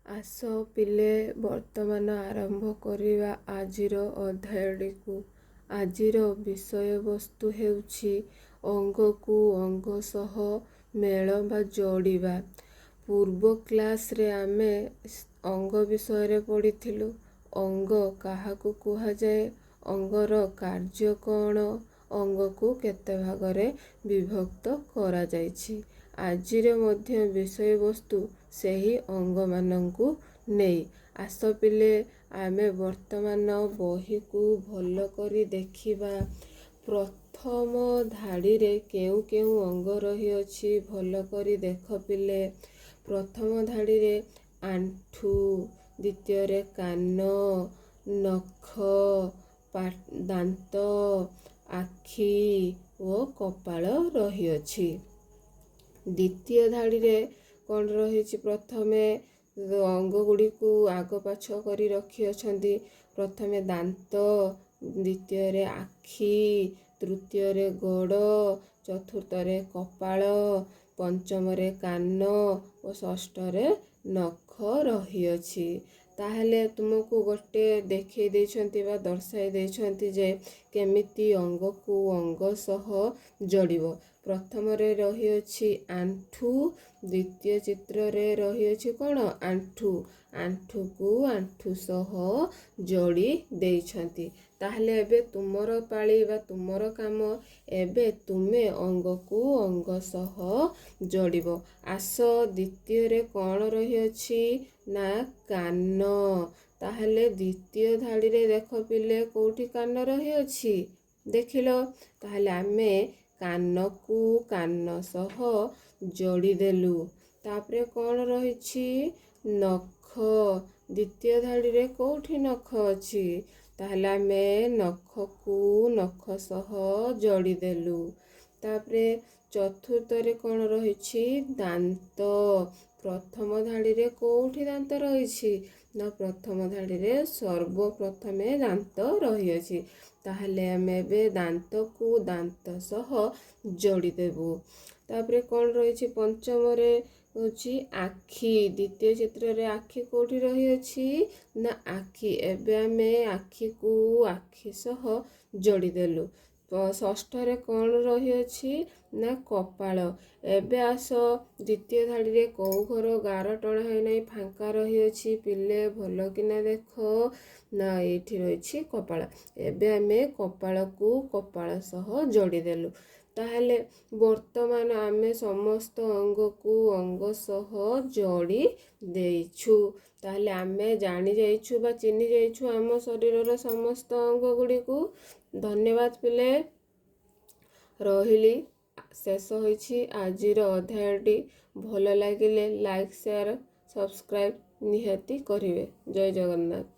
ଆସ ପିଲେ, ବର୍ତ୍ତମାନ ଆରମ୍ଭ କରିବା ଆଜିର ଅଧ୍ୟାୟଟିକୁ। ଆଜିର ବିଷୟବସ୍ତୁ ହେଉଛି ଅଙ୍ଗକୁ ଅଙ୍ଗ ସହ ମେଳ ବା ଯୋଡ଼ିବା। ପୂର୍ବ କ୍ଲାସ୍ରେ ଆମେ ଅଙ୍ଗ ବିଷୟରେ ପଢ଼ିଥିଲୁ। ଅଙ୍ଗ କାହାକୁ କୁହାଯାଏ, ଅଙ୍ଗର କାର୍ଯ୍ୟ କ'ଣ, ଅଙ୍ଗକୁ କେତେ ଭାଗରେ ବିଭକ୍ତ କରାଯାଇଛି। ଆଜିର ମଧ୍ୟ ବିଷୟବସ୍ତୁ ସେହି ଅଙ୍ଗମାନଙ୍କୁ ନେଇ। ଆସ ପିଲେ, ଆମେ ବର୍ତ୍ତମାନ ବହିକୁ ଭଲ କରି ଦେଖିବା। ପ୍ରଥମ ଧାଡ଼ିରେ କେଉଁ କେଉଁ ଅଙ୍ଗ ରହିଅଛି, ଭଲ କରି ଦେଖ ପିଲେ। ପ୍ରଥମ ଧାଡ଼ିରେ ଆଣ୍ଠୁ, ଦ୍ୱିତୀୟରେ କାନ, ନଖ, ଦାନ୍ତ, ଆଖି ଓ କପାଳ ରହିଅଛି। ଦ୍ୱିତୀୟ ଧାଡ଼ିରେ କ'ଣ ରହିଛି? ପ୍ରଥମେ ଅଙ୍ଗ ଗୁଡ଼ିକୁ ଆଗ ପାଛ କରି ରଖିଅଛନ୍ତି। ପ୍ରଥମେ ଦାନ୍ତ, ଦ୍ୱିତୀୟରେ ଆଖି, ତୃତୀୟରେ ଗୋଡ଼, ଚତୁର୍ଥରେ କପାଳ, ପଞ୍ଚମରେ କାନ ଓ ଷଷ୍ଠରେ ନଖ ରହିଅଛି। ତାହେଲେ ତୁମକୁ ଗୋଟେ ଦେଖେଇ ଦେଇଛନ୍ତି ବା ଦର୍ଶାଇ ଦେଇଛନ୍ତି ଯେ କେମିତି ଅଙ୍ଗକୁ ଅଙ୍ଗ ସହ ଯୋଡ଼ିବ। ପ୍ରଥମରେ ରହିଅଛି ଆଣ୍ଠୁ, ଦ୍ୱିତୀୟ ଚିତ୍ରରେ ରହିଅଛି କ'ଣ? ଆଣ୍ଠୁ। ଆଣ୍ଠୁକୁ ଆଣ୍ଠୁ ସହ ଯୋଡ଼ି ଦେଇଛନ୍ତି। ତାହେଲେ ଏବେ ତୁମର ପାଳି ବା ତୁମର କାମ, ଏବେ ତୁମେ ଅଙ୍ଗକୁ ଅଙ୍ଗ ସହ ଯୋଡ଼ିବ। ଆସ, ଦ୍ୱିତୀୟରେ କ'ଣ ରହିଅଛି ନା କାନ। ତାହେଲେ ଦ୍ୱିତୀୟ ଧାଡ଼ିରେ ଦେଖ ପିଲେ, କେଉଁଠି କାନ ରହିଅଛି ଦେଖିଲ? ତାହେଲେ ଆମେ କାନକୁ କାନ ସହ ଯୋଡ଼ିଦେଲୁ। ତାପରେ କ'ଣ ରହିଛି? ନଖ। ଦ୍ୱିତୀୟ ଧାଡ଼ିରେ କେଉଁଠି ନଖ ଅଛି? ତାହେଲେ ଆମେ ନଖକୁ ନଖ ସହ ଯୋଡ଼ିଦେଲୁ। ତାପରେ ଚତୁର୍ଥରେ କ'ଣ ରହିଛି? ଦାନ୍ତ। ପ୍ରଥମ ଧାଡ଼ିରେ କେଉଁଠି ଦାନ୍ତ ରହିଛି ନା ପ୍ରଥମ ଧାଡ଼ିରେ ସର୍ବପ୍ରଥମେ ଦାନ୍ତ ରହିଅଛି। ତାହେଲେ ଆମେ ଏବେ ଦାନ୍ତକୁ ଦାନ୍ତ ସହ ଯୋଡ଼ିଦେବୁ। ତାପରେ କ'ଣ ରହିଛି? ପଞ୍ଚମରେ ହେଉଛି ଆଖି। ଦ୍ୱିତୀୟ ଚିତ୍ରରେ ଆଖି କେଉଁଠି ରହିଅଛି ନା ଆଖି। ଏବେ ଆମେ ଆଖିକୁ ଆଖି ସହ ଯୋଡ଼ିଦେଲୁ। ଷଷ୍ଠରେ କ'ଣ ରହିଅଛି ନା କପାଳ। ଏବେ ଆସ, ଦ୍ୱିତୀୟ ଧାଡ଼ିରେ କେଉଁ ଘର ଗାର ଟଣା ହୋଇନାହିଁ, ଫାଙ୍କା ରହିଅଛି? ପିଲେ, ଭଲ କିନା ଦେଖ ନା ଏଇଠି ରହିଛି କପାଳ। ଏବେ ଆମେ କପାଳକୁ କପାଳ ସହ ଯୋଡ଼ିଦେଲୁ। ତାହେଲେ ବର୍ତ୍ତମାନ ଆମେ ସମସ୍ତ ଅଙ୍ଗକୁ ଅଙ୍ଗ ସହ ଯୋଡ଼ି ଦେଇଛୁ। ତାହେଲେ ଆମେ ଜାଣି ଯାଇଛୁ ବା ଚିହ୍ନି ଯାଇଛୁ ଆମ ଶରୀରର ସମସ୍ତ ଅଙ୍ଗ ଗୁଡ଼ିକୁ। ଧନ୍ୟବାଦ ପିଲେ, ରହିଲି। ଶେଷ ହୋଇଛି ଆଜିର ଅଧ୍ୟାୟଟି। ଭଲ ଲାଗିଲେ ଲାଇକ୍, ସେୟାର, ସବସ୍କ୍ରାଇବ୍ ନିହାତି କରିବେ। ଜୟ ଜଗନ୍ନାଥ।